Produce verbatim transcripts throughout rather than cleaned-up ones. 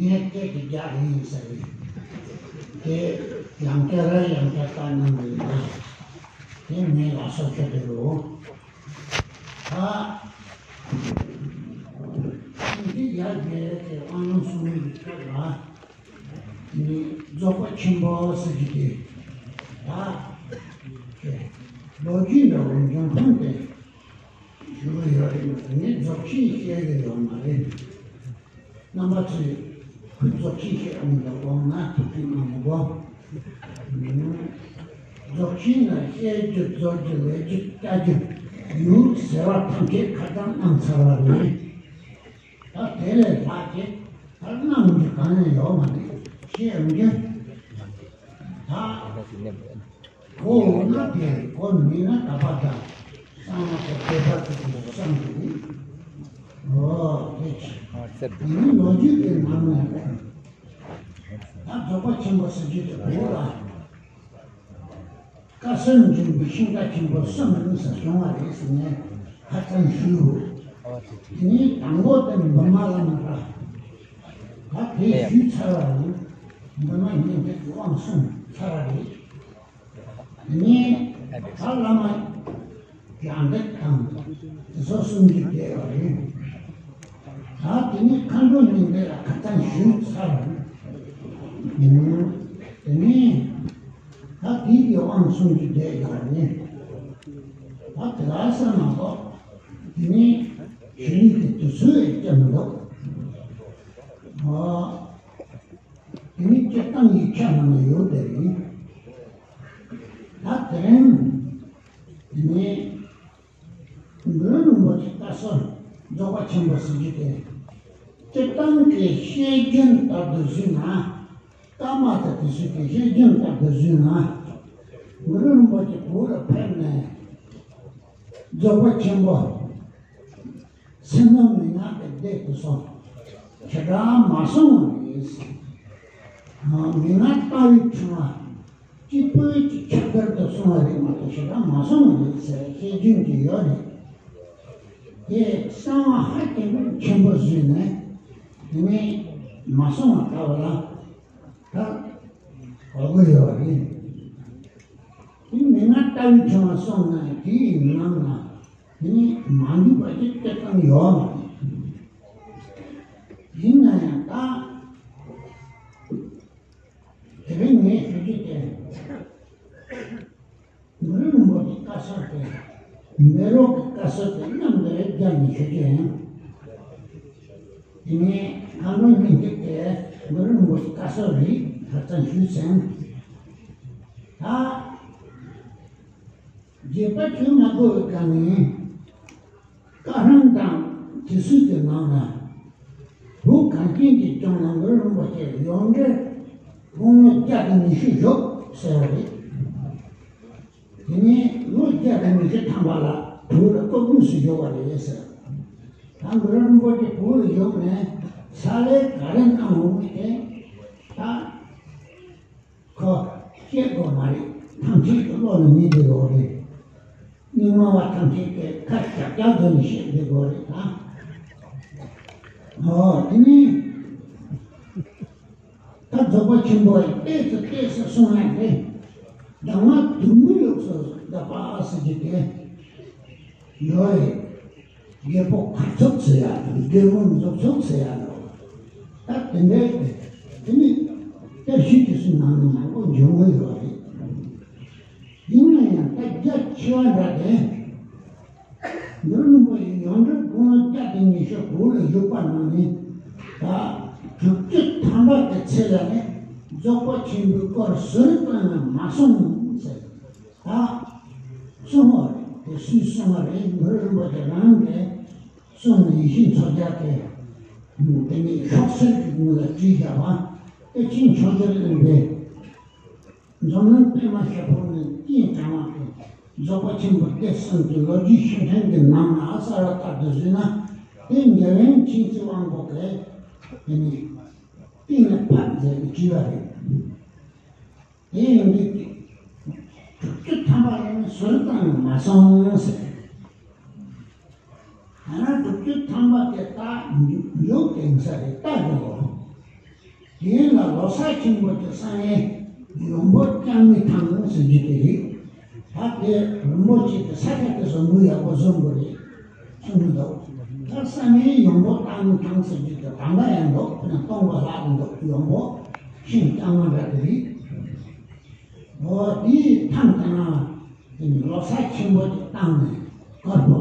ངས་སྐད་ཀྱི་རྒྱག་ཡིན་ཟེར་བས། དེ་ཡང་བསྐྱར་ཡང་བསྐྱར་བཏང་གནང་གི་ཡོད། དེ་ངས་ལ་སོགས་ཁྱོད་དེ་རུ། ད་འདི་ཡར་རྒྱས་ཀྱི་དབང་ལུང་གསུང་མི་གི་སྐབས་ལ། ནི་རྫོགས་པ་ཆེན་པོ་ཟེར་གྱི་དེ། ད་ལོ་རྒྱུས་འདྲ་བོ་འབྱུང་ཁུངས་དེ་ཞུ་གི་ཡོད་རེད་མ་གཏོགས་ངས་རྫོགས་ཆེན་བཤད་གི་ཡོད་མ་རེད། རྣམ་པ་ཚོས་ཁོས་རྫོགས་ཆེན་བཤད་མི་འདུག་དགོངས་ན་ཐུགས་ཕན་གནང་དགོས། རྫོགས་ཆེན་ལ་བཤད་རྒྱུ་རྫོགས་རྒྱུ་ལས་རྒྱུ་བལྟ་རྒྱུ་ཡུལ་ཟེར་བ་ཐམས་ཅད་ཁ་སང་གནང་ཚར་བ་རེད། ད་དེ་ལས་ལྷག་གི་ད་གནང་རྒྱུ་གང་ཡང་ཡོད་མ་རེད། བཤད་ཡོང་རྒྱུ་ད། གོ་འོང་ན་དེ་གོ་མིན་ན་ག་པ་དང་གསང་བ་དང་དེ་པར་དུ་དུ་གསང་དུ་ནི། འོ་དེ་ཆེ་དེ་ནི་ལོ་རྒྱུས་ཀྱི་ནང་ནས་ད་རྫོགས་པ་ཆེན་པོ་ཟེར་རྒྱུ་དེ་བོད་ལ་བཀའ་སྲོལ་འབྱུང་པའི་ཤིང་རྟ་ཆེན་པོ་གསུམ་ཡིན་ཟེར་བྱུང་བ་རེད་ཟེར་ནས་ཧ་ཅང་ཞུ། དེ་ནི་དང་པོ་དེ་འབུམ་མ་བླ་མ་ར་ད་དེ་ཞུས་ཚར་བ་ཡིན། འབུམ་མ་ཉིད་དེ་དབང་གསུངས་ཚར་བ་རེད། དེ་ནས་ད་བླ་མ་རྒྱ་འདེབས་དང་དེ་ཚོ་གསུང་རྒྱུ་བསྡད་པ་རེད། ད་དེ་ནས་མཁའ་འགྲོ་སྙིང་ཐིག་ལ་ཁ་སང་ཞུས་ཚར། དེ་ནས་ད་དེའི་གི་དབང་གསུང་རྒྱུ་བསྡད་ཡོད་རེད། ད་དེ་ལ་ས་མ་གཏོགས་དེ་ནས་ཞུ་ཡིག་གི་དུས་ཚོད་ཡང་སྐྱེལ་མི་འདུག་ཨ། དེ་ནི་སྤྱིར་བཏང་གི་ཆ་ནང་ནས་ཡོད་པས་ཡིན། ད་དེ་རིང་དེ་ནི་གུ་རུ་རིན་པོ་ཆེ་བཀའ་སྲོལ་རྫོགས་པ་ཆེན་པོ་ཟེར་རྒྱུ་དེ། སྤྱིར་བཏང་གི་བཤད་རྒྱུན་ལྟར་དུ་བཟུང་ན། ཀརྨ་དང་དེ་ཚོ་གི་བཤད་རྒྱུན་ལྟར་དུ་བཟུང་ན། གུ་རུ་རིན་པོ་ཆེ་བོད་ལ་ཕེབས་ནས་རྫོགས་པ་ཆེན་པོ། སེམས་ནང་མན་ངག་གི་སྡེ་དེ་ཚོ་ཞེ་དྲག་མ་གསུངས་པ་རེད། མན་ངག་ལྟ་བའི་ཕྲེང་བ་གཅིག་པོའི་གཅིག་ཁྱབ་བརྡལ་དུ་གསུངས་པ་རེད་མ་གཏོགས་ཞེ་དྲག་མ་གསུངས་པ་རེད་ཟེར་བཤད་རྒྱུན་གྱི་ཡོད་རེད། དེ་གསང་བ་ཧ་ཅང་ཆེན་པོ་བཟོས་ནས་དེ་ནས་མ་གསུངས་པ་ལྟ་བུ་ལ་ད་གོ་གི་ཡོད་རེད། དེ་མན་ངག་ལྟ་བའི་ཕྲེང་བ་གསུངས་ན་དེའི་ནང་ན། དེ་ནི་མ་འདུས་པ་ཅིག་སྤྱིར་བཏང་ཡོད་མ་རེད། ཡིན་ན་ཡང་ད་དེ་རིང་ངས་ཞུ་རྒྱུ་དེ། གུ་རུ་རིན་པོ་ཆེའི་བཀའ་སྲོལ་དེ། མེ་རོ་གི་བཀའ་སྲོལ་དེ་མཉམ་དུ་རེ་སྦྱར་ནས་ཞུ་རྒྱུ་ཡིན། དེ་ནས་མཁའ་འགྲོ་སྙིང་ཐིག་དེ་གུ་རུ་རིན་པོ་ཆེའི་བཀའ་སྲོལ་རེད་ཁ་སང་ཞུས་ཟིན། ད། རྒྱས་པ་ཞུ་མ་དགོས་པའི་སྒང་ནས། བཀའ་ཐང་དང་དེ་ཚོའི་གི་ནང་ན། བོད་གངས་ཅན་གྱི་ལྗོངས་ལ་གུ་རུ་རིན་པོ་ཆེ་ཡོངས་འབྲེལ་དགུང་ལོ་བརྒྱ་དང་ཉི་ཤུ་བཞུགས་ཟེར་བ་རེད། དེ་ནས་ལོ་བརྒྱ་དང་ཉི་ཤུ་ཐམ་པ་ལ་བོད་ལ་སྐུ་ཕུང་སུ་བཞུགས་པ་རེད་ཟེར། ད་གུ་རུ་རིན་པོ་ཆེ་བོད་ལ་བཞུགས་ནས་ཕྱག་ལས་ག་རེ་གནང་འོང་མིན་དེ་ད། ཁོ་བཤད་དགོས་མ་རེད། ཐམས་ཅད་ཀྱི་བློ་ལ་ངེས་བསྡད་ཡོད་རེད། རྙིང་མ་བ་ཐམས་ཅད་ཀྱིས་ཁ་ཤག་ཤག་བཟོས་ནས་བཤད་བསྡད་ཡོད་རེད་ད། ཨོ་དེ་ནི་ད་རྫོགས་པ་ཆེན་པོ་ཡི་ཏོག་ཙམ་ཏོག་ཙམ་གསུང་ཡ་རེད། གདམས་ངག་བདུད་མོའི་ལུགས་སུ་བཟླས་པ་ཟེར་གྱི་དེ་ཡོད་རེད། རྒད་པོ་ཁ་ཚུགས་ཟེར་ཡ་དང་རྒད་པོ་མཛུབ་ཚུགས་ཟེར་ཡ་དང་། ད་དེ་འདྲའི་དེ་ནི་བསྟར་སྲུང་དེ་ཚོའི་ནང་ནས་མང་པོ་འབྱུང་གི་ཡོད་རེད། ཡིན་ན་ཡང་ད་རྒྱ་ཆེ་བ་འདྲ་དེ། གུ་རུ་རིན་པོ་ཆེ་ཡོངས་འབྲེལ་དགུང་ལོ་བརྒྱ་དང་ཉི་ཤུ་དགུ་ལ་བཞུགས་པ་ནང་ནས་ད་དྲུག་ཅུ་ཐམ་པ་གི་ཚེ་ལ་ནི་རྫོགས་པ་ཆེན་པོའི་སྐོར་ཟུར་ཙམ་ཡང་མ་གསུངས་ཟེར། ད་གསུང་བ་རེད། དེ་སུས་གསུང་བ་རེད། གུ་རུ་རིན་པོ་ཆེ་རང་གིས་གསུངས་ནས་ཡེ་ཤེས་མཚོ་རྒྱལ་གྱིས་དེ་ནས་ཤོག་སེར་གྱི་ངོས་ལ་བྲིས་བཞག་པ། དེ་ཕྱིན་མཆོག་གྱུར་གླིང་པས་འཛམ་གླིང་པདྨ་ཞབས་དྲུང་ནས་སྤྱན་དྲངས་པ་གི་རྫོགས་པ་ཆེན་པོའི་སྡེ་གསུམ་གྱི་ལོ་རྒྱུས་ཕྱིར་དྲན་གྱི་ནང་ན་གསལ་བ་ལྟར་དུ་བཟོས་ན། དེ་རྒྱལ་བའི་མཁྱེན་བརྩེ་དབང་པོ་གིས་དེ་ནས་གཏིང་ནས་ཕབ་མཛད་ནས་བྲིས་པ་རེད། དེ་ཡིན་དུས་དྲུག་ཅུ་ཐམ་པ་ལ་ནི་ཟུར་ཙམ་ཡང་མ་གསུངས་ཟེར། ཡང་ན་དྲུག་ཅུ་ཐམ་པ་དེ་རྟགས་མཇུག་དེང་ས་རེད། རྟགས་དེ་གོ། དེ་ལ་ལོ་གསར་ཆེན་པོ་དེ་བསང་ཡས་ཡོང་འབབ་བཅག་མི་ཐང་ཟེར་རྒྱུ་དེ་རེད། ད་དེ་རིན་པོ་ཆེ་དེ་ས་ཆ་དེ་ཚོ་མི་ཡག་པོ་བཟོ་དགོས་རེད་གསུངས་འདུག་ད་བསང་ཡས་ཡོང་འབབ་བཏང་མི་ཐང་ཟེར་རྒྱུ་དེ་ད་ལྟ་ཡང་འདུག་ཕན་སྟོང་པ་ལྷག་འདུག་ཡོང་འབབ་ཤིང་རྐྱང་མ་འདྲ་དེ་རེད། འོ་དེའི་ཐང་དེ་ན་དེ་ནི་ལོ་གསར་ཆེན་པོ་དེ་བཏང་ནས་དཀར་པོ།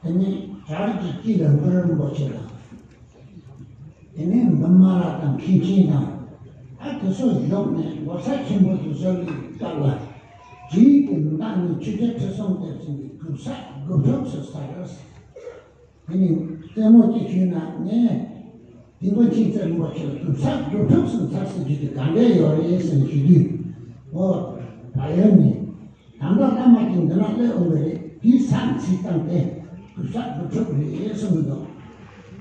དེ་ནི་བྲག་གི་དཀྱིལ་ལ་གུ་རུ་རིན་པོ་ཆེ་དང་། དེ་ནས་འབུམ་མ་ལ་དང་མཁན་ཆེན་དང་། ཨ་དེ་ཚོ་བཞུགས་ནས་ལོ་གསར་ཆེན་པོ་དེ་བཟོ་བའི་སྐབས་ལ། དེའི་གི་མདའ་ནི་ཆོས་རྒྱལ་ཁྲི་སྲོང་ལྡེ་བཙན་གྱི་གུར་ས་དགུ་ཕྲུགས་སུ་ཟ་ར། དེ་ནི་རྩེད་མོ་ཅིག་ཞུས་ན་ངས་དེ་མགོན་ཆེན་རྩེ་རིན་པོ་ཆེ་ལ་གུར་ས་དགུ་ཕྲུགས་སུ་ཟ་ཟེར་རྒྱུ་དེ་ག་འདྲས་ཡོད་རེད་ཟེར་ཞུ་དུས། འོ་ད་ཡོད་ནི། ད་ལྟ་བླ་མ་ཅིག་འདི་ན་སླེབས་འོང་གི་རེད། དེའི་ས་ཚིགས་བཏང་སྟེ་གུར་ས་དགུ་ཕྲུགས་རེད་གསུངས་གི་འདུག་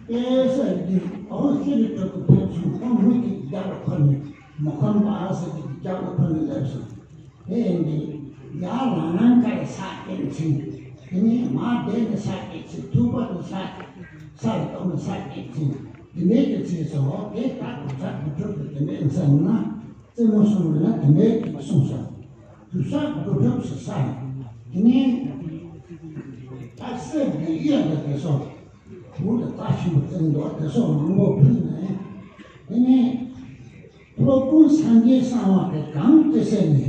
དཔེ་ས་ཡི་དུས་ཨོ་ཤི་རི་ཕྲུ་གུ་ཕེབས་སོང་ཁོང་མི་གཅིག་རྒྱབ་ལ་འཁོར་ནས་མི་ཁོམ་པ་ཟེར་གྱི་རྒྱབ་ལ་འཁོར་ནས་སླེབས་སོང་། དེ་ཡིན་དུས་ཡར་ལ་ནང་ཁ་ལ་ས་སྐྱེས་ཚིག་དེ་ནས་མར་བསྡད་ནས་ས་སྐྱེས་ཚིག་ཐུག་པ་དུ་ས་ས་ལ་གཏོང་ནས་ས་སྐྱེས་ཚིག་དེ་འདྲའི་གི་ཚིག་སོང་། དེ་ད་གུར་ས་དགུ་ཕྲུགས་དེ་དེ་འདྲའི་ཡིན་ས་ཡིན་ན། རྩེད་མོ་གསུམ་ལ་དེ་འདྲའི་གསུངས་སོང་། གུར་ས་དགུ་ཕྲུགས་སུ་ས་ཡིན། དེ་ནས་ད་གསེར་གྱི་གཡུ་དང་དེ་ཚོ་བོད་ལ་རྩ་ཆེན་པོ་བཙན་འདུག་དེ་ཚོ་མང་པོ་ཕུལ་ནས། དེ་ནས་སློབ་དཔོན་སངས་རྒྱས་གསང་བ་དེ་གངས་ཏི་སེ་ནས་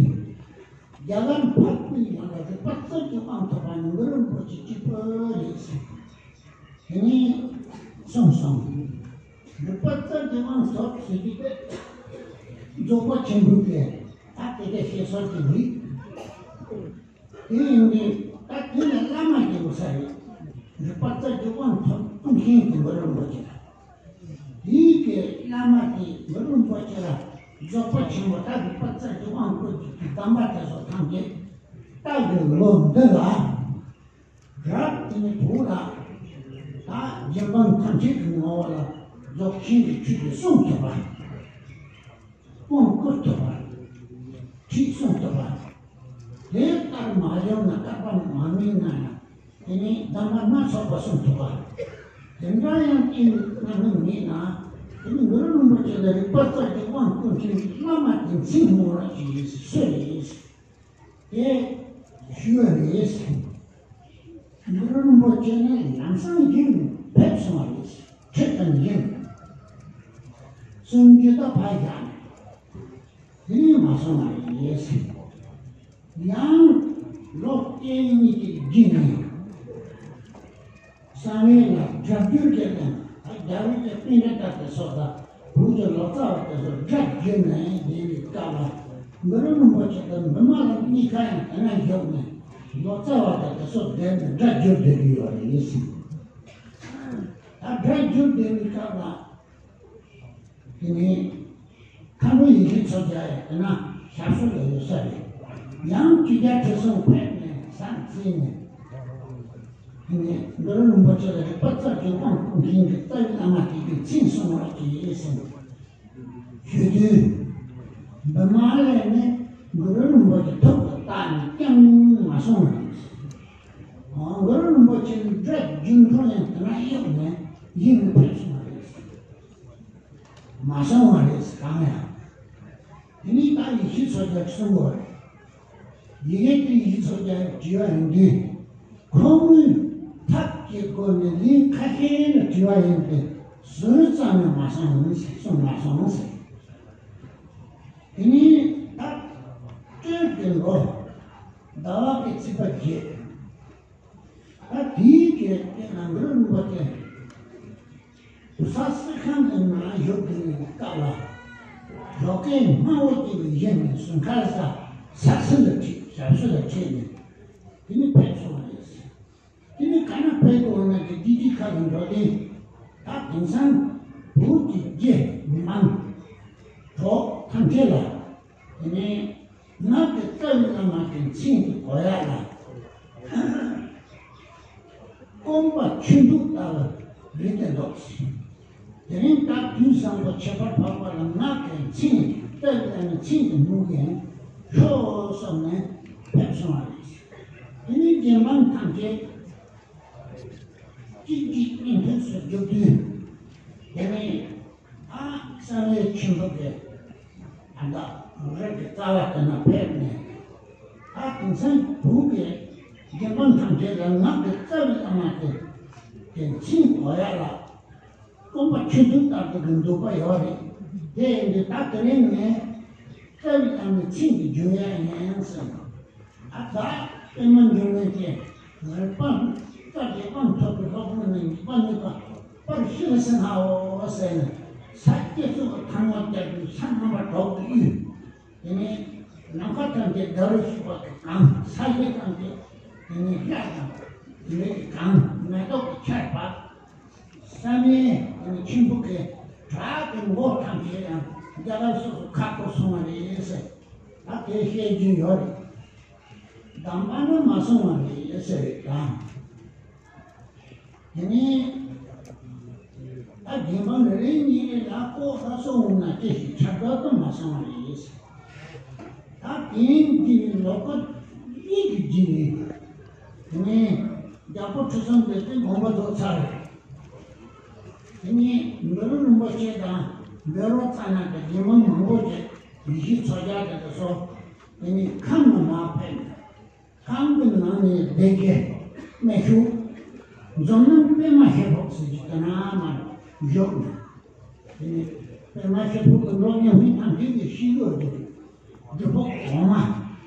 རྒྱ་གར་འཕགས་པའི་ཡུལ་ལ་རིག་པ་རྩལ་གྱི་དབང་ཐོབ་པ་ནི་གུ་རུ་རིན་པོ་ཆེ་གཅིག་པུ་རེད་ཟེར། དེ་ནས་གསུངས་སོང་། རིག་པ་རྩལ་གྱི་དབང་ཐོབ་ཟེར་གྱི་དེ་རྫོགས་པ་ཆེན་པོའི་སྐད་ད་དེ་གའི་བཤད་སྲོལ་གྱི་རིགས། དེ་ཡིན་དུས་ད་དེ་ནས་བླ་མ་སྐྱེས་བུ་ས་རེད། རིག་པ་རྩལ་གྱི་དབང་ཐོབ་ཀུན་མཁྱེན་གྱི་གུ་རུ་རིན་པོ་ཆེ་ལ། དེའི་གི་བླ་མ་དེ་གུ་རུ་རིན་པོ་ཆེ་ལ་རྫོགས་པ་ཆེན་པོ་ད་རིག་པ་རྩལ་གྱི་དབང་བཀོད་ཀྱི་གདམས་པ་དེ་ཚོ་ཐམས་ཅད་ད་གི་ལོ་འདི་ལ། རབ་དེ་ནི་བོད་ལ་ད་རྒྱལ་འབངས་ཐམས་ཅད་ཀྱི་ངོ་བོ་ལ་རྫོགས་ཆེན་གྱི་ཆོས་ཀྱི་གསུང་ཐོབ་པ། དབང་བསྐུར་ཐོབ་པ། ཁྲིད་གསུང་ཐོབ་པ། དེ་ལྟར་མ་བྱུང་ན་བསྐལ་པ་མ་སྨིན་ན་ཡང་དེ་ནི་གདམས་པ་སྣ་ཚོགས་པ་གསུང་ཐོབ་པ། དེ་འདྲ་ཡང་སྐྱེ་བའི་རྣམ་སྨིན་མེད་ན་དེ་ནི་གུ་རུ་རིན་པོ་ཆེ་ལ་རིག་པ་རྩལ་གྱི་དབང་བསྐུར་མཁན་གྱི་བླ་མ་དེ་མཚན་སྨོས་རོགས་ཀྱིས་སུ་རེད། དེ་ཞུ་བ་རེད། གུ་རུ་རིན་པོ་ཆེ་ནི་ལམ་སང་རྒྱུན་ཕེབས་སོང་བ་རེད། ཁྲིད་དང་རྒྱུན། གསུང་རྒྱུ་ད་ཕར་བཞག་ནས་དེ་ནས་མ་སོང་བ་རེད། ཡང་ལོ་བརྒྱད་གཉིས་ཀྱི་རྒྱུན་ནས། བསམ་ཡས་ལ་སྒྲ་བསྒྱུར་གྱི་གླེང་། རྒྱལ་བའི་གི་པཎྜི་ཏ་དེ་ཚོ་དང་བོད་ཀྱི་ལོ་ཙཱ་བ་དེ་ཚོ་སྒྲ་བསྒྱུར་ནས་བསྡད་པའི་སྐབས་ལ་གུ་རུ་རིན་པོ་ཆེ་དང་འབུམ་མ་ལ་གཉིས་ཀ་ཡང་དེ་ན་བཞུགས་ནས་ལོ་ཙཱ་བ་དང་དེ་ཚོ་བསྡད་ནས་སྒྲ་བསྒྱུར་བསྡད་ཀྱི་ཡོད་རེད་ཟེར། ད་སྒྲ་བསྒྱུར་བསྡད་པའི་སྐབས་ལ། དེ་ནས་མཁའ་འགྲོ་ཡེ་ཤེས་མཚོ་རྒྱལ་ཡང་དེ་ན་ཞབས་སོར་ལ་ཡོད་ས་རེད། ཡང་ཆོས་རྒྱལ་ཁྲི་སྲོང་ཕེབས་ནས་ས་བརྩིས་ནས། དེ་ནས་གུ་རུ་རིན་པོ་ཆེ་ལ་རིག་པ་རྩལ་གྱི་དབང་བསྐུར་མཁན་གྱི་རྩ་བའི་བླ་མ་དེ་གི་མཚན་གསུང་རོགས་གྱིས་ཟེར་ཞུས་དུས། འབུམ་མ་ལ་ནི་གུ་རུ་རིན་པོ་ཆེ་ཐུགས་ལ་བཏགས་ནས་ཀྱང་མ་གསུངས་པ་རེད། གུ་རུ་རིན་པོ་ཆེ་ནི་སྒྲ་བསྒྱུར་འཕྲོ་ཡང་དེ་ན་གཡོགས་ནས་ཡིད་ལ་ཕེབས་སོང་བ་རེད། མ་སོང་བ་རེད་གང་ཡང་། དེ་ནས་ད་ཡེ་ཤེས་མཚོ་རྒྱལ་གསུང་གོ། ཡི་གེ་དེ་ཡེ་ཤེས་མཚོ་རྒྱལ་དྲིས་པ་ཡིན་དུས། ཁོ་མོས་ཐབས་ཀྱི་སྒོ་ནས་ལན་ཁ་ཤས་ལ་དྲིས་པ་ཡིན་ཏེ་ཟུར་ཙམ་ཡང་མ་སོང་ཟེར་གསུངས་མ་སོང་ཟེར། དེ་ནས་ད་སྤྲེལ་གྱི་ལོ་ཟླ་བ་གི་ཚེས་པ་བརྒྱད། ད་དེའི་གི་སྟེང་ན་གུ་རུ་རིན་པོ་ཆེ་བུ་ཚ་སི་ཁང་གི་ནང་བཞུགས་དེ་ནས་སྐབས་ལ་ཞོགས་ཀས་སྔ་བོ་དེ་བཞིན་ནས་གཟིམ་ཁང་ས་ས་ཁྲི་ལ་ཁྲིད་ཞབས་ཕྱི་ལ་ཁྲིད་ནས་དེ་ནས་ཕེབས་སོང་བ་རེད། དེ་ནས་ག་ན་ཕེབས་དགོས་ན་དེ་དེ་དེ་ཁ་ལ་འགྲོ་དེ་ད་དེང་སང་བོད་ཀྱི་རྒྱལ་མི་མང་གྲོགས་ཐམས་ཅད་ལ། དེ་ནས་ང་གི་རྩ་བའི་བླ་མ་གི་མཚན་གྱི་གོ་ཡག་ལ། སྐོམ་པ་ཆུ་འབུད་ལྟ་བུ་རེད་དེ་འདུག་དེ་རིང་ད་དུས་བཟང་པོ་ཁྱད་པར་འཕགས་པ་ལ་ང་གི་མཚན་རྩ་བའི་བླ་མའི་མཚན་གྱི་སྨུག་ཡན་ཤོག་བསམ་ནས་ཕེབས་སོང་བ་རེད། དེ་ནས་རྒྱལ་འབངས་ཐམས་ཅད་གཅིག་གིས་གཉིས་ཕེབས་སུ་བརྒྱུགས་དུས། དེ་ནས་ཨ། བསམ་ཡས་ཆེན་པོ་གི་ད་ལྟ་རི་གི་རྩ་བ་དེ་ན་ཕེབས་ནས། ད་དེང་སང་བོད་ཀྱི་རྒྱལ་འབངས་ཐམས་ཅད་ལ་ངག་གི་རྩ་བའི་བླ་མ་དེ་གི་མཚན་གོ་ཡ་ལ། དཀོན་པ་ཆོས་སྡུད་ལྟར་དུ་གི་འདོད་པ་ཡོད་རེད། དེ་ཡིན་དུས་ད་དེ་རིང་ངས་རྩ་བའི་བླ་མའི་མཚན་གྱི་རྒྱུན་ཡང་ཡིན་ཟེར། ཨ་ད་པདྨ་འབྱུང་གནས་ཀྱི་རིག་པ་རྩ་བའི་དབང་ཐོབ་པའི་སློབ་དཔོན་ནི་ཉིད་པ་ཉིད་པ་པར་ཤེས་སུ་སྣང་ངོ་ཟེར་ནས། ས་སྐྱ་སོགས་ཀྱི་ཐང་མ་བརྒྱབ་པའི་ས་རྣམ་པ་དྲུག་ཏུ་དབུས། དེ་ནས་ནམ་མཁའ་ཐམས་ཅད་ཟླ་རུ་ཞུགས་པ་གང་། ས་གཞི་ཐམས་ཅད་དེ་ནས་ཤར་དང་། དེ་ནས་གང་མེ་ཏོག་གི་ཆར་བབས། བསམ་ཡས་དེ་ནས་ཆེན་པོ་གི་བྲག་གི་མགོ་ཐམས་ཅད་ཡང་རྒྱ་གར་སོགས་སུ་ཁ་སྐོར་སོང་བ་རེད་ཟེར། ད་དེ་བཤད་རྒྱུ་ཡོད་རེད། དམ་པ་ནི་མ་སོང་བ་རེད་ཟེར་རེད་དང་། དེ་ནས་ད་རྒྱལ་འབངས་རེ་རེ་གཉིས་རེ་ལ་ལྐོག་ལ་སོང་ན་ཅི་ཞིག་ཆགས་སྡང་དུ་མ་སོང་བ་རེད། ད་དེང་འདི་ནི་ལོ་ཀ་གཉིས་ཀྱི་རྗེས་ནས་དེ་ནས་རྒྱལ་པོ་ཁྲི་སྲོང་ལྡེ་བཙན་དགོངས་པ་རྫོགས་ཚར་རེད། དེ་ནས་བཻ་རོ་རིན་པོ་ཆེ་དང་བཻ་རོ་ཙ་ན་དང་རྒྱལ་འབངས་མང་པོ་ཅིག་ཡེ་ཤེས་མཚོ་རྒྱལ་དེ་ཚོ་དེ་ནས་ཁམས་ལ་མར་ཕེབས་ནས། ཁམས་ཀྱི་ནང་ནས་སྡེ་དགེ་སྨད་ཤོད་འཛམ་གླིང་པདྨ་ཤེལ་ཕོག་ཟེར་གྱི་དེ་ན་མར་བཞུགས་ནས། དེ་ནས་པདྨ་ཤེལ་ཕོག་གི་འགྲོ་མྱོང་མི་ཐམས་ཅད་ཀྱི་ཤེས་ཡོན་དེ་སྒྲུབ་ཕུག་གོང་མ་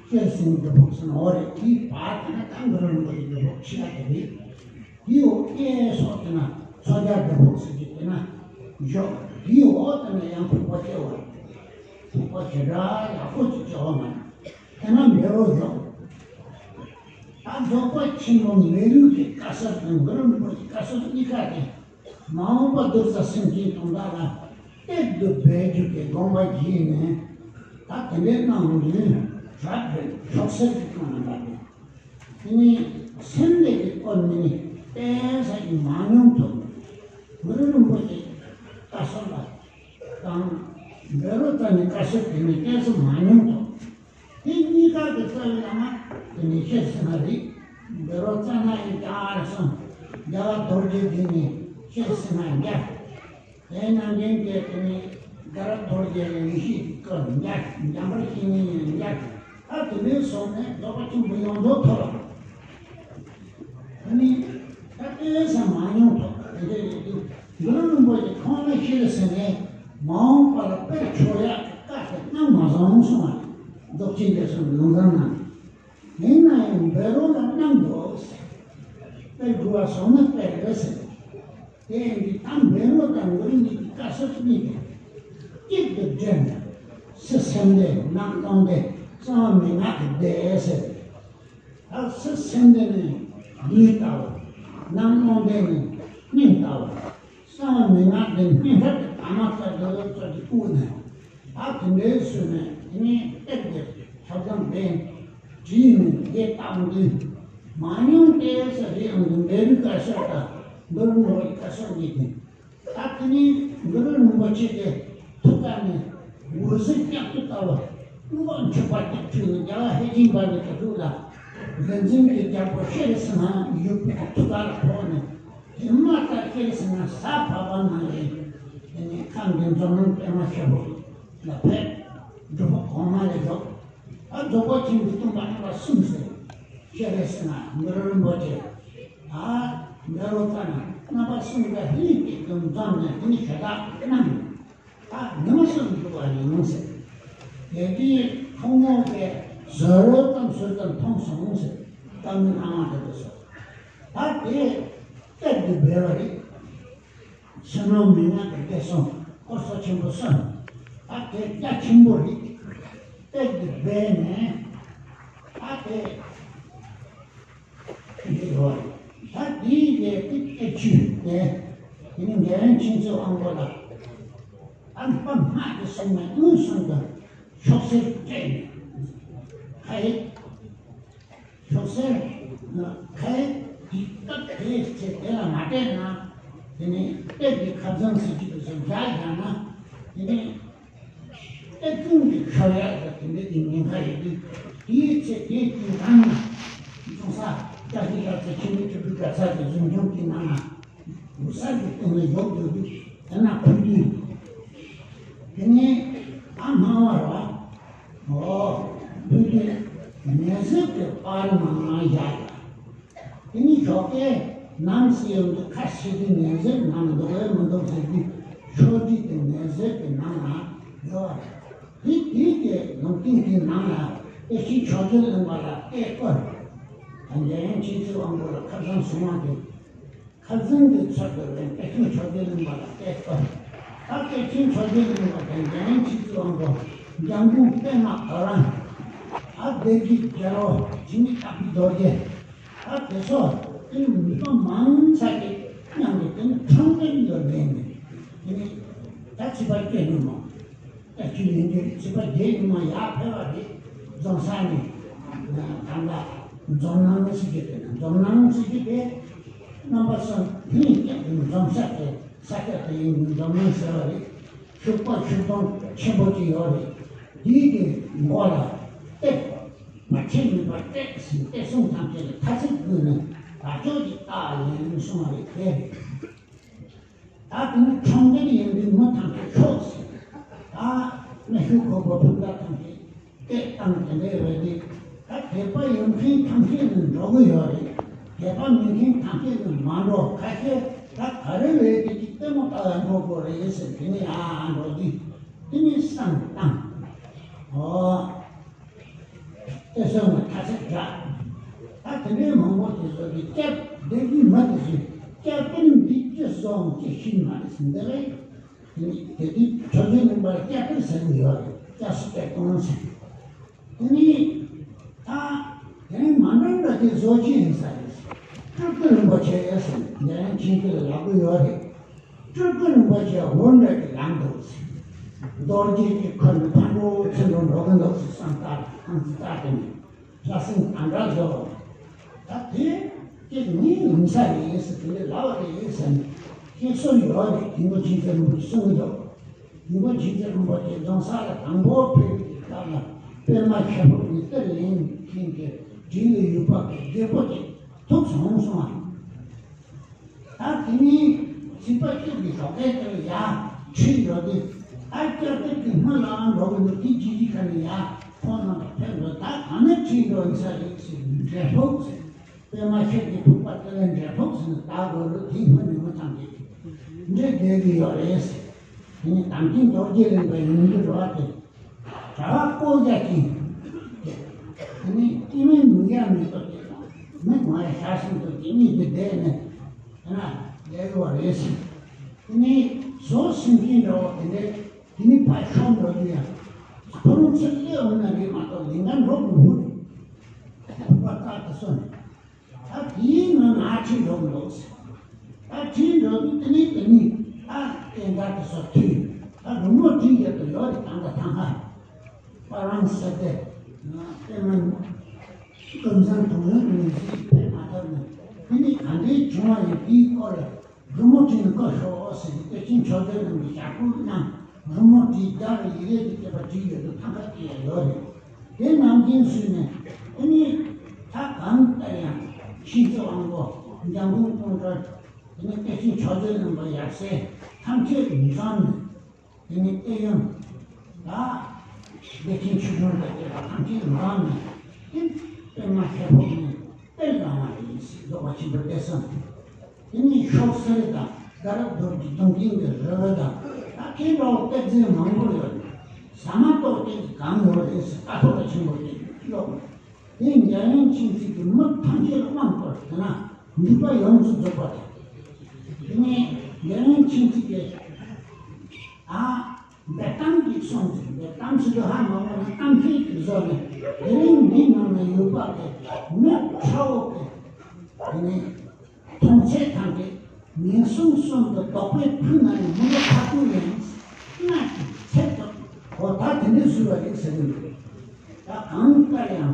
སྤྱིར་ཟིན་སྒྲུབ་ཕུག་ཟེར་ན་འོ་རེད། དེའི་བར་དེ་ན་ད་གུ་རུ་རིན་པོ་ཆེ་སྒྲུབ་ཕུག་ཆེ་བ་དེ་རེད། དེའི་འོག་སྐྱེས་སོགས་དེ་ན་མཚོ་རྒྱལ་སྒྲུབ་ཕུག་ཟེར་གྱི་དེ་ན་བཞུགས། དེའི་འོག་དེ་ན་ཡང་ཕུག་པ་སྐྱེ་བ་རེད། ཕུག་པ་ཞེ་དྲག་ཡག་པོ་ཅིག་སྐྱེ་བ་མ་རེད། དེ་ན་བཻ་རོ་བཞུགས། ད་རྫོགས་པ་ཆེན་པོ་མེ་རུ་གི་བཀའ་སྲོལ་དང་གུ་རུ་རིན་པོ་ཆེའི་བཀའ་སྲོལ་གཉིས་ཀ་དེ་མ་འོངས་པ་གདུལ་བྱ་སེམས་ཅན་དོན་དག་ལ་གཏེར་དུ་སྦས་རྒྱུ་གི་དགོངས་པ་བཞེས་ནས། ད་དེ་འདྲའི་གནང་ནས་རབ་རིབ་ཤོག་སེར་གྱི་སྐྱོང་ནས་འབབ་པས། དེ་ནས་སེམས་ལས་ཀྱི་སྐོར་ནི་གཏན་ས་ཡིན་མ་མྱོང་ཐུབ། གུ་རུ་རིན་པོ་ཆེའི་བཀའ་སྲོལ་ལ་དང་། བཻ་རོ་ཙ་ནའི་བཀའ་སྲོལ་དེ་ནི་གཏན་ས་མ་མྱོང་ཐུབ། དེ་གཉིས་ཀ་གི་རྩ་བའི་བླ་མ་དེ་ནི་ཤེར་སེང་ང་རེད། བཻ་རོ་ཙ་ན་ཡིན་ཀྱང་ཨ་རེ་སོང་རྒྱལ་བ་རྡོ་རྗེ་འདི་ནི་ཤེར་སེང་ང་འདྲ། དེ་ནང་བཞིན་གྱི་དེ་ནི་རྒྱལ་བ་རྡོ་རྗེ་ལ་ཡེ་ཤེས་ཀྱི་སྐུ་འདྲ། འཇམ་དཔལ་བཤེས་གཉེན་ཡིན་འདྲ། ད་དེ་ནས་སོང་ནས་རྫོགས་པ་ཆེན་པོ་ཡོངས་རྫོགས་ཐོབ། དེ་ནི་ད་དེ་ས་མ་མྱོང་ཐོབ་དེ་འདྲ་ཡོད་དུས། གུ་རུ་རིན་པོ་ཆེ་ཁོང་ལ་ཤེར་སེང་ངས་མ་འོངས་པ་ལ་དཔེར་ཆོག་ཡག་གི་བཀའ་དེ་གནང་མ་བཟང་སོང་བ་རེད། རྫོགས་ཆེན་རྒྱ་མཚོ་ལུང་བསྟན་གནང་། ཡིན་ན་ཡང་བཻ་རོ་ལ་གནང་འདུག་ཟེར། དཔེར་དགོས་པ་སོང་ན་དཔེར་རེད་ཟེར། དེ་ཡིན་དུས་ད་བཻ་རོ་དང་གུ་རུ་གཉིས་ཀྱི་བཀའ་སྲོལ་གཉིས་དེ་གཅིག་ཏུ་སྦྲེལ་ནས། སེམས་སྡེ་ནང་སྟོང་སྡེ་གསང་བ་མན་ངག་གི་སྡེ་ཟེར། ད་སེམས་སྡེ་ནི་ལུས་ལྟ་བུ། ནང་སྟོང་སྡེ་ནི་སྙིང་ལྟ་བུ། གསང་བ་མན་ངག་འདི་སྙིང་ཧྲག་གི་ཐ་མ་ལྟར་དུ་ལོ་ཙཱ་གི་སྐུ་ནས། ད་དེ་འདྲའི་ཚུལ་ནས་དེ་ནས་གཏེར་གྱི་ཆ་ཚང་འདི་བྲིས་ནས་དེ་བཏང་དུས། མ་མྱོང་སྟེ་ས་རེ་ཡང་འདི་འབྲས་བུའི་བཀའ་སྲོལ་དང་འབུར་མོ་བའི་བཀའ་སྲོལ་གཉིས་ཏེ། ད་དེ་ནས་གུ་རུ་རིན་པོ་ཆེ་གི་ཐུགས་ཀ་ནས་འོད་ཟེར་ལྕགས་ཀྱུ་ལྟ་བུ་མངོན་མཆོད་པ་རྒྱ་ཆེ་ནས་རྒྱལ་བ་ཧེ་ཅིང་པ་ལི་གི་ཐུགས་ལ་གཟི་འཛིན་གྱི་རྒྱལ་པོ་ཤེར་སེང་ང་ཡོད་པའི་ཐུགས་ཀ་ལ་ཕོག་ནས། དེ་མ་ཐག་ཤེར་སེང་ང་ས་བབས་པ་ན་ལས། དེ་ནས་ཁམས་འདི་འཛམ་གླིང་པདྨ་ཤེལ་ཕོག་ལ་ཕེབས། སྒྲུབ་ཕུག་གོང་མ་ལ་བཞུགས། ད་རྫོགས་པ་ཆེན་པོའི་སྟོན་པ་རྣམ་པ་གསུམ་ཟེར། ཤེར་སེང་ང་གུ་རུ་རིན་པོ་ཆེ། ད་བཻ་རོ་ཙ་ན་རྣམ་པ་གསུམ་ཀ་ལྷན་ཅིག་ཏུ་འཛོམས་ནས་དེ་ནི་ཞལ་ཏ་གནང་། ད་ཉི་མ་གསུམ་འདུག་པ་ཡིན་ཟེར། དེ་དུས་ཁོང་མོ་གིས་ཟོལ་ཙམ་ཟོལ་ཙམ་མཐོང་སོང་ཟེར། ད་མི་སྣང་བ་འདུག་ཟེར། ད་དེ་གཏེར་དུ་སྦས་པ་རེད། ཕྱི་ནང་མན་ངག་གི་སྡེ་གསུམ་སྐོར་ཚོ་ཆེན་པོ་གསུམ། ད་དེ་རྒྱ་ཆེན་པོ་རེད། གཏེར་དུ་སྦས་ནས། ད་དེ་འདི་རོ། ད་དེའི་ལས་ཀྱི་གཏེར་ཆོས་དེ། དེ་ནི་འགལ་རྐྱེན་ཆེན་ཚོགས་ཨང་པོ་ལ། ཨ་ནི་པ་སྔགས་ཀྱི་སེམས་ནས་མངོན་སུམ་དུ་ཤོག་སེར་སྤྲད་ནས། ཁ་ཡིག་ཤོག་སེར་ཁའི་དུས་སྐབས་དེའི་ཚེ་དེ་ལ་མ་སྤྲད་ན། དེ་ནི་གཏེར་གྱི་ཁ་བྱང་ཟེར་གྱི་འདུག་ཟེར་བཞག་བཞག་ན། དེ་ནི་གཏེར་སྲུང་གི་ཁ་ཡག་ཟེར་དེ་འདྲ་གི་ཉེན་ཁ་ཡོད་དུས། དེའི་ཚེ་དེའི་དུས་རང་ལ་འབྱུང་ས་བཀྲ་ཤིས་ལྷ་རྩེ་ཆེན་མོ་ཆེ་བུ་ག་ས་གི་གཟིམ་ཆུང་དེ་ནང་ན་འབུ་ས་གི་སྟེང་ལ་ཡོག་ཡོད་དུས། དེ་ན་ཁུ་དུས། དེ་ནས་ད་སྣང་བ་ར། འོ། བུ་དེ་ཉེ་སྲིབ་ཀྱི་པར་ནང་ན་བཞག་ཡོད། དེ་ནས་ཞོགས་ཀས་ནམ་སེ་ཡོང་དུས་ཁ་ཕྱེ་དུས་ཉེ་སྲིབ་ནང་འདུག་གས་མི་འདུག་ཟེར་དུས་ཤོག་དྲིལ་དེ་ཉེ་སྲིབ་ཀྱི་ནང་ན་ཡོད་རེད། དེ་དུས་ཀྱི་ལུང་སྟེང་གི་ནང་ལ་དེ་བཞིན་ཕྱོགས་བཅུའི་གླིང་པ་ལ་གཏད་བཀོད། ད་འཇམ་དབྱངས་མཁྱེན་བརྩེ་དབང་པོ་ལ་ཁ་སང་གསུང་བ་དེ། ཁ་སང་གི་ཚོད་དུ་བའི་གཏེར་ཆེན་ཕྱོགས་བཅུའི་གླིང་པ་ལ་གཏད་བཀོད། ད་གཏེར་ཆེན་ཕྱོགས་བཅུའི་གླིང་པ་དེ་འཇམ་དབྱངས་མཁྱེན་བརྩེ་དབང་པོ། འཇམ་མགོན་པདྨ་དོ་རང་། ད་སྡེ་དགེ་རྒྱལ་པོ་འཇིགས་མེད་དྭགས་པོའི་རྡོ་རྗེ། ད་དེ་ཚོ་དེ་ནི་མི་སྤང་མང་ས་ཀྱི་མཉམ་དུ་དེ་ནི་ཁྲོམ་སྟོན་དུ་ལེན་ནས་དེ་ནི་ད་ཚིག་པ་བསྐྱོན་ནུས་མོད། ད་ཁྱོད་ཡིན་གྱི་རེད། ཚིག་པ་བརྒྱད་ཉི་མ་ཡར་ཕེབས་པ་རེད། རྫོང་ས་ནས་གང་ལ་འཛོམས་སྣང་ཟེར་གྱི་དེ་ན་འཛོམས་སྣང་ཟེར་གྱི་དེ་རྣམ་པ་གསུམ་ལྷན་རྒྱས་ཀྱི་འཛོམས་ས་དེ་ས་ཆ་དེ་ཡིན་འཛོམས་སྣང་ཟེར་བ་རེད། ཤུག་པ་ཤུག་སྡོང་ཆེན་པོ་ཅིག་ཡོད་རེད། དེའི་གི་མགོ་ལ་གཏད། མ་ཆད་མེད་པར་གཏད་ཟིན་གཏད་སྲུང་ཐམས་ཅད་ལ་ཐ་ཚིག་བསྐུལ་ནས་དག་ཕྱོགས་ཀྱི་རྟགས་ལེན་གསུང་བ་རེད། དེ་རེད། ད་དེ་ནི་ཁྲོམ་སྡེ་ཡིན་པའི་མི་ཐམས་ཅད་ཤོག་ཟེར། ད་གནའ་ཤུལ་ཁོག་པ་ཕུང་ད་ཐམས་ཅད་གཏད་བཏང་དེ་འདྲའི་རེད་དེ། ད་དད་པ་ཡོད་མཁན་ཐམས་ཅད་ནི་འགྲོ་གི་ཡོད་རེད། དད་པ་མེད་མཁན་ཐམས་ཅད་ནི་མ་འགྲོ། ཁ་ཤས་ད་ག་རེ་རེད་དེ་ཅིག་ལྟད་མོ་ལྟ་ཡ་འགྲོ་དགོས་རེད་ཟེར་དེ་ནི་ཡང་འགྲོ་དུས་དེ་ནི་བསམ་བཏང་། ཨོ། དེ་སོང་ནས་ཁ་ཚིག་བསྒྲགས། ད་དེ་འདྲའི་མང་པོ་དེ་ཚོ་གི་སྐྱབས་བདེ་སྐྱིད་མ་དེ་ཚོས་སྐྱབས་དེ་ནི་འདི་ཅི་སོང་ཅི་ཤེས་མ་རེད་ཟེར་འདི་རེད། དེ་དུས་ཆོས་རྒྱལ་གླིང་པར་སྐྱབས་དེ་ཟེར་གི་ཡོད་རེད། སྐྱབས་སུ་སྐྱབས་གཏོང་ཟེར། དེ་ནི་ད་དེ་རིང་མ་འདྲ་འདྲ་དེ་བཟོ་ཅི་ཡིན་ས་རེད། སྤྲུལ་སྐུ་རིན་པོ་ཆེ་ཟེར་འདི་རིང་ཁྱིམ་དུ་ལ་ལབ་གི་ཡོད་རེད། སྤྲུལ་སྐུ་རིན་པོ་ཆེ་འོ་འདྲ་གི་ལངས་འདུག་ཟེར། རྡོ་རྗེ་གི་ཁོ་ནི་ཕ་འགྲོ་ཚེ་འགྲོ་འགྲོ་གི་འདུག་ཟེར་བསམ་སྟེ་ཁང་ཚིག་ལྟ་དེ་ནས་ལྷ་སྲིན་དམ་དྲག་བཟོ། ད་དེ་ཀྱེ་ངའི་ཡིན་ས་ཡིན་ཟེར་དེ་ལས་ལབ་པ་རེད་ཟེར་ནས་ཀྱེ་སུ་ཡོད་རེད། དེ་མོ་ཇི་ལྟར་རིན་པོ་ཆེ་གསུང་གི་འདུག་དེ་མོ་ཇི་ལྟར་རིན་པོ་ཆེ་རྫོང་ས་ལ་དང་པོ་ཕེབས་པའི་སྐབས་ལ་པདྨ་ཤེལ་ཕུག་ནས་གཏེར་ལེན་མཁན་གྱི་དྲིན་ལས་ཡུལ་པ་གི་རྒད་པོ་ཅིག་ཐུག་སོང་གསུང་བ། ད་དེ་ནས་ཚིག་པ་གཅིག་གིས་ཞོགས་ཀས་དེར་ཡར་ཁྲིད་འགྲོ་དུས། ད་སྐྱབས་གཏེར་གྱི་སྔོན་ལའང་འགྲོ་གི་འདུག་དེ་ཇི་ཇི་ཁ་ནས་ཡར་ཁོང་རྣམ་པ་ཕེབས་འགྲོ། ད་གང་ནས་ཁྲིད་འགྲོ་ཡིན་ས་རེད་ཟེར། འབྲས་ཕུག་ཟེར། པདྨ་ཤེལ་གྱི་ཕུག་པ་དེ་ལ་འབྲས་ཕུག་ཟེར་ནས་བཏགས་དགོས་རེད། དེའི་སྔོན་ནས་མི་ཐམས་ཅད་ཀྱིས་འདྲེ་བསྡད་ཀྱི་ཡོད་རེད་ཟེར། དེ་ནས་དམ་ཅན་རྡོ་རྗེ་གླིང་པ་ཡིན་རྒྱུ་རེད་བ་དེ། གྲྭ་པ་བསྐོ་རྒྱ་ཅན། དེ་ནས་སྐྱེ་དམན་མི་ཡ་མི་ཏོག་ཅིག་དང་མི་ངོ་ཡ་ཤ་ཟིན་ཏོག་ཅིག་གཉིས་དེ་བསྡད་ནས་དེ་ན་ལས་ཡོད་རེད་ཟེར། དེ་ནས་ཟོག་སྲིན་ཅན་འདྲ་བོ་དེ་འདྲས་དེ་ནས་ཕར་ཤོར་འགྲོ་རྒྱུ་ཡང་ཁོ་རང་ཚོ་སླེབས་འོང་ན་རེད་མ་གཏོགས་ལིང་ག་འགྲོ་མི་འདུག་ཕུག་པ་ལྟར་དུ་སོང་ནས། ད་དེའི་ནང་ན་ཁྲིད་འགྲོ་གི་འདུག་ཟེར། ད་ཁྲིད་འགྲོ་དུས་དེ་ནས་དེ་ནས་ད་སྟོན་ཀ་དེ་ཚོ་ཐོས། ད་རི་མོ་བྲིས་ཡོད་དུ་ཡོད་རེད། ད་ད་ཐང་ཧ་པ་རང་ཟེར་ཏེ་ལྟད་མོ་ཀུན་བཟང་དུང་ལོན་མི་ཟིག་ཕེབས་མ་ཐུབ་ནས་དེ་ནས་ག་འདྲའི་བྱུང་བ་ཡིན་དེའི་སྐོར་ལ་རི་མོ་བྲིས་ནས་བཀོད་ཤོག་ཟེར་ཏེ་དེ་ཕྱིན་ཆོས་རྒྱལ་རྣམས་ཀྱི་ཞབས་བྲོ་གནང་། རི་མོ་བྲིས་རྒྱ་ལ་ཡི་གེ་དེ་བཅས་པ་བྲིས་ཡོད་དུ་ཐང་ཀ་དེ་ཡང་ཡོད་རེད། དེ་ནམ་རྒྱུན་བཟོས་ནས་དེ་ནས་ད་གང་ལྟར་ཡང་ཤིང་རྩེ་དབང་པོ་འཇམ་མགོན་ཀོང་སྤྲུལ། དེ་ནས་གཏེར་ཆེན་ཆོས་རྒྱལ་གླིང་པ་ཡབ་སྲས་ཐམས་ཅད་འཛོམས་ནས། དེ་ནས་གཏེར་ཡུམ་ལ་བདེ་ཆེན་ཆོས་སྐྱོང་དང་བཅས་པ་ཐམས་ཅད་འཛོམས་ནས་དེ་པདྨ་ཤེལ་ཕུག་ནས་གཏེར་བླངས་པ་ཡིན་ཟེར། རྫོགས་པ་ཆེན་པོའི་གཏེར་གསུམ། དེ་ནས་ཤོག་སེར་དང་དགའ་རབ་རྡོ་རྗེ་གདུང་རྒྱན་གྱི་རི་བོ་དང་ད་ཁྱེད་འདྲ་བོ་གཏེར་རྫས་མང་པོ་ཡོད། ཟ་མ་ཏོག་ཅན་གྱི་གང་ཡོད་རེད་ཟེར། ད་ཐོག་ལ་ཆེན་པོ་ཅིག་ཀློག་དེ་འཇམ་དབྱངས་མཁྱེན་བརྩེ་གིས་མི་ཐམས་ཅད་ལ་དབང་བསྐུར་དེ་ན་འདུས་པ་ཡོངས་སུ་རྫོགས་པ་དང་། དེ་ནས་འཇམ་དབྱངས་མཁྱེན་བརྩེ་གིས་ཨ་འབེལ་གཏམ་གྱི་གསུང་ཟེར། འབེལ་གཏམ་ཟེར་དུས་ཧ་མ་གོ་ན་གཏམ་ཤེས་ཀྱི་བཟོ་ནས་དེ་རིང་འདི་ནང་ན་ཡོད་པ་གི་མི་ཁྲ་བོ་གི་དེ་ནས་མཐོང་ཚད་ཐམས་ཅད་ཉིན་གསུམ་གསུམ་དུ་དོགས་པས་ཕུལ་ན་ཡང་མི་ལོ་ཁ་ཐུག་ཡིན། སྔར་གྱི་ཚད་དུ་གོ་ད་དེ་འདྲའི་བཟོས་པ་རེད་ཟེར་གྱི་འདུག་ད་གང་ལྟར་ཡང་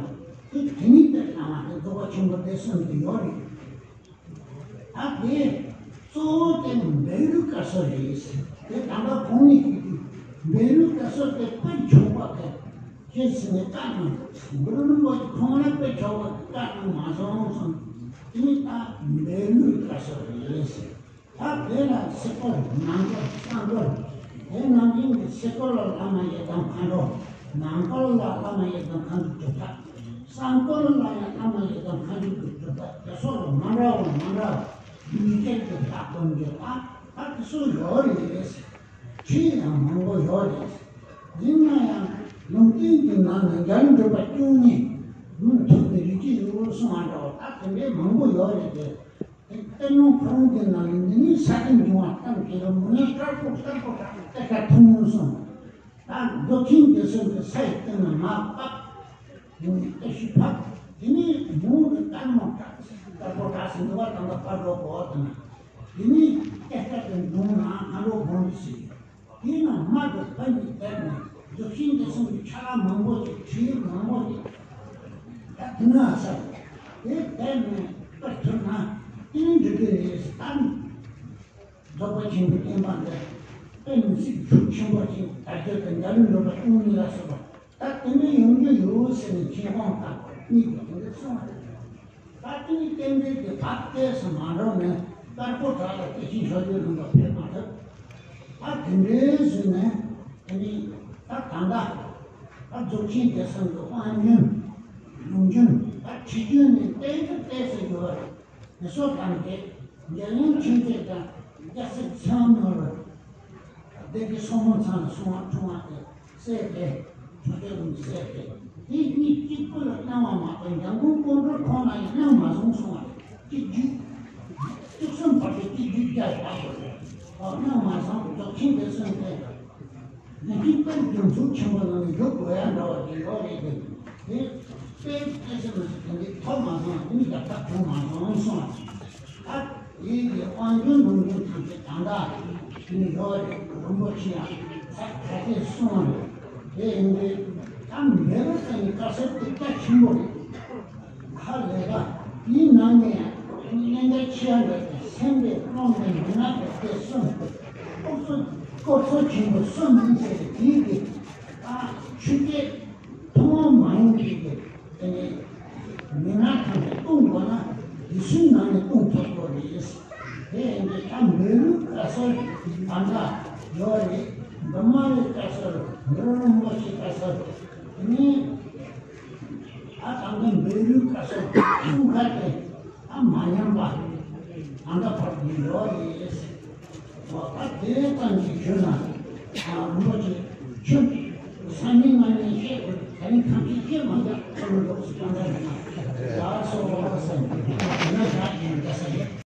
དེ་དེ་ཉིད་དེ་བླ་མ་དེ་རྫོགས་པ་ཆེན་པོ་དེ་གསུམ་དུ་ཡོད་རེད། ད་དེ་གཙོ་བོ་དེ་ནི་བཻ་རོ་ཀ་སོ་རེད། དེ་དམ་པ་གོང་ནས་ཞུས་དུས་བཻ་རོ་ཀ་སོ་དེ་དཔེ་མཆོག་པ་དེ་ཁྱེད་ཟེར་ནས་བཀའ་གནང་འདུག་གུ་རུ་རིན་པོ་ཆེ་ཁོང་ལ་དཔེ་མཆོག་པ་དེ་བཀའ་གནང་མ་སོང་གསུངས། དེ་ནི་ད་བཻ་རོ་ཀ་སོ་རེད་ཟེར། ད་དེ་ལ་སྲིད་པར་ནང་པར་གསང་པར་ དེ་ནང་བཞིན་གྱི་སི་ཏུ་ལ་བླ་མ་ཡི་དམ་མཁའ་འགྲོ། ནམ་མཁའ་ལ་བླ་མ་ཡི་དམ་མཁའ་འགྲོ་སྒྲུབ་ཐབས། གསང་ཐང་ལ་ཡང་བླ་མ་ཡི་དམ་མཁའ་འགྲོ་སྒྲུབ་ཐབས། དེ་སོགས་ལ་མ་འདྲ་བ་མ་འདྲ་བ་ཡུལ་ཅན་གྱི་བདག་སྟོན་གྱི་ལྷ་ད་དེ་ཚོ་ཡོད་རེད། ཁྲིད་ཡང་མང་པོ་ཡོད་རེད། ཡིན་ན་ཡང་ལུང་བསྟན་གྱི་ནང་ན་རྒྱན་འགྲུབ་པ་བཅུ་གཉིས་མུ་མཐུད་དེ་རིགས་ཀྱི་ཡུལ་གསུང་བ་འདྲ་བ་ད་དེ་འདྲའི་མང་པོ་ཡོད་རེད་དེ། དེ་གཏེར་སྣོད་ཁོ་རང་གི་ནང་ནས་འདི་ནི་ས་སྟེང་འབྱུང་བ་ཙམ་གྱི་ལ་མུ་ནས་དཀར་པོ་དཀར་པོ་དྲག་གཏེར་ཁ་ཐུང་ངུ་སོང་། ད་མདོ་ཆེན་འདི་ཚོ་གི་ས་ཡི་སྟེང་ན་མ་བབས། དེ་ནི་ལྟ་ཞིབ་ཕབ། དེ་ནི་མུ་གི་དཀར་མོ་དྲག་དཀར་པོ་དྲག་ཟིན་འདུག་བ་དང་པ་ཕར་འགྲོ་གོ་བ་དང་། དེ་ནི་གཏེར་ཁ་དེ་འབྱུང་ན་ང་རོ་སྒོམ་རེ་ཟེར། དེས་ན་མ་དང་ཕ་གཉིས་དེར་ནས་རྫོགས་ཆེན་སྡེ་གསུམ་གྱི་ཆ་ལག་མང་པོ་ཞིག་བྲིས་མང་པོ་ཞིག་ད་དེ་ན་ས་དེ་དེར་ནས་པར་ཐོན་ན་དེ་ནི་འགྲིག་གི་རེད་ད། རྫོགས་པ་ཆེན་པོའི་བསྟན་པ་འདི་དཔེ་མི་སྲིད་ཤུགས་ཆེན་པོ་ཞིག་དར་རྒྱས་དང་འགྲོ་ལུགས་འགྲོ་པ་ཀུན་ལ་སོགས་པ། ད་དེ་འདྲ་ཡོང་རྒྱུ་ཡོད་ཟེར་ནས་ཆོས་དབང་དང་གཉིས་ཀྱིས་དེ་འདྲ་གསུངས་པ་རེད། ད་དེ་ནི་རྟེན་འབྲེལ་གྱི་བར་གཏད་སུ་མ་འགྲོ་ནས་དཀར་པོ་དག་ལ་སྐྱེ་ཤི་ཤོར་རྒྱུ་ལུང་པ་ཕེབས་མ་ཐུབ། ད་དེ་འདྲའི་བཟོས་ནས་དེ་ནི་ད་ད་ལྟ་ད་རྫོགས་ཆེན་སྡེ་གསུམ་གྱི་དབང་རྒྱུན་ལུང་རྒྱུན་ད་ཁྲིད་རྒྱུན་ནས་གཏན་དུ་གཏད་སུ་ཡོད་རེད། དེ་ཚོ་དང་དེ་འཇར་ཡན་ཆོས་རྗེ་དང་རྒྱལ་སྲས་ཚེ་དབང་ནོར་བུ། སྡེ་དགེ་སོག་མོ་ཚང་ལ་སོང་བ་འཁྲུངས་པ་དེ་བསད་དེ་ཆོས་རྗེ་རིན་པོ་ཆེ་བསད་དེ་དེ་གཉིས་གཅིག་པུ་ལ་གནང་བ་མ་གཏོགས་འཇམ་མགོན་པོ་ཏྲ་ཁོང་ལ་ཡང་གནང་མ་སོང་གསུང་བ་རེད། གཅིག་རྒྱུད་བཅུ་གསུམ་བར་དུ་གཅིག་རྒྱུད་རྒྱ་ཡོད་པ་རེད། གནང་མ་སོང་རྫོགས་ཆེན་སྡེ་གསུམ་དེ། ཡང་ཅིག་དཔེར་རྒྱུན་ཚུལ་ཆེན་པོ་ནང་ནས་ཡོད་དགོས་ཡ་འདྲ་བ་ཅིག་ཡོད་རེད་དེ། དེ་དཔེ་དཔེ་སྲིད་མ་ཟད་དེ་འདྲའི་ཐོབ་མ་སོང་དེ་ནི་རྒྱབ་ཐག་བྱུང་མ་སོང་གསུངས་པ། ད་དེའི་གི་དབང་རྒྱུན་ལུང་རྒྱུན་ཐམས་ཅད་ད་ལྟ་དེ་ནི་ཡོད་རེད། རིན་པོ་ཆེ་ཡང་ཚར་ཁ་ཤས་གསུངས་རེད། དེ་ཡིན་དུས་ད་མེ་རོ་ཙམ་གྱི་དཀའ་སེལ་དེ་རྒྱ་ཆེན་པོ་རེད། ཧ་ལས་པ། དེའི་ནང་ནས་གནད་འགག་ཆེ་བ་འདྲ་དེ་སེམས་པའི་ཀློང་དུ་མུན་ནག་གི་དེ་གསུམ། སྐོར་ཚོ་སྐོར་ཚོ་ཆེན་པོ་གསུམ་ཡིན་ཟེར་དེའི་གི་ཨ་ཆུ་སྐྱེས་ཐུན་མོང་མ་ཡིན་གྱི་གི་དེ་ནས་མུན་ནག་ཐམས་ཅད་སྟོང་དགོས་ན་དེ་ཚོའི་ནང་ནས་སྟོང་ཐུབ་དགོས་རེད། དེ་ཡིན་དུས་ད་མེ་རུའི་བཀའ་སྲོལ་ད་ལྟ་ཡོད་རེད། འབྲི་མ་བའི་བཀའ་སྲོལ་མེ་རུ་རིན་པོ་ཆེའི་བཀའ་སྲོལ་དེ་ནས། ད་ད་ལྟ་འབྲི་རུའི་བཀའ་སྲོལ་གསུང་ཁ་དེ་ད་མ་ཉམས་པ། ད་ལྟ་བར་དུ་ཡོད་རེད། འོ་ད་དེ་ཙམ་གྱིས་བྱོས་ན་རིན་པོ་ཆེ་ཁྱོད་སང་ཉིན་གནངས་ཉིན་བཤད་དགོས་ད་རིང་ཐམས་ཅད་བཤད་མ་རྒྱག་ཁྱོད་མི་འདུག་སུ་གང་འདྲ་ཡིན་ན་ལགས་སོ་ལགས་སོ་ཡིན་ན་བཞག་ཡིན་བཀའ་སྲོལ་ཡིན།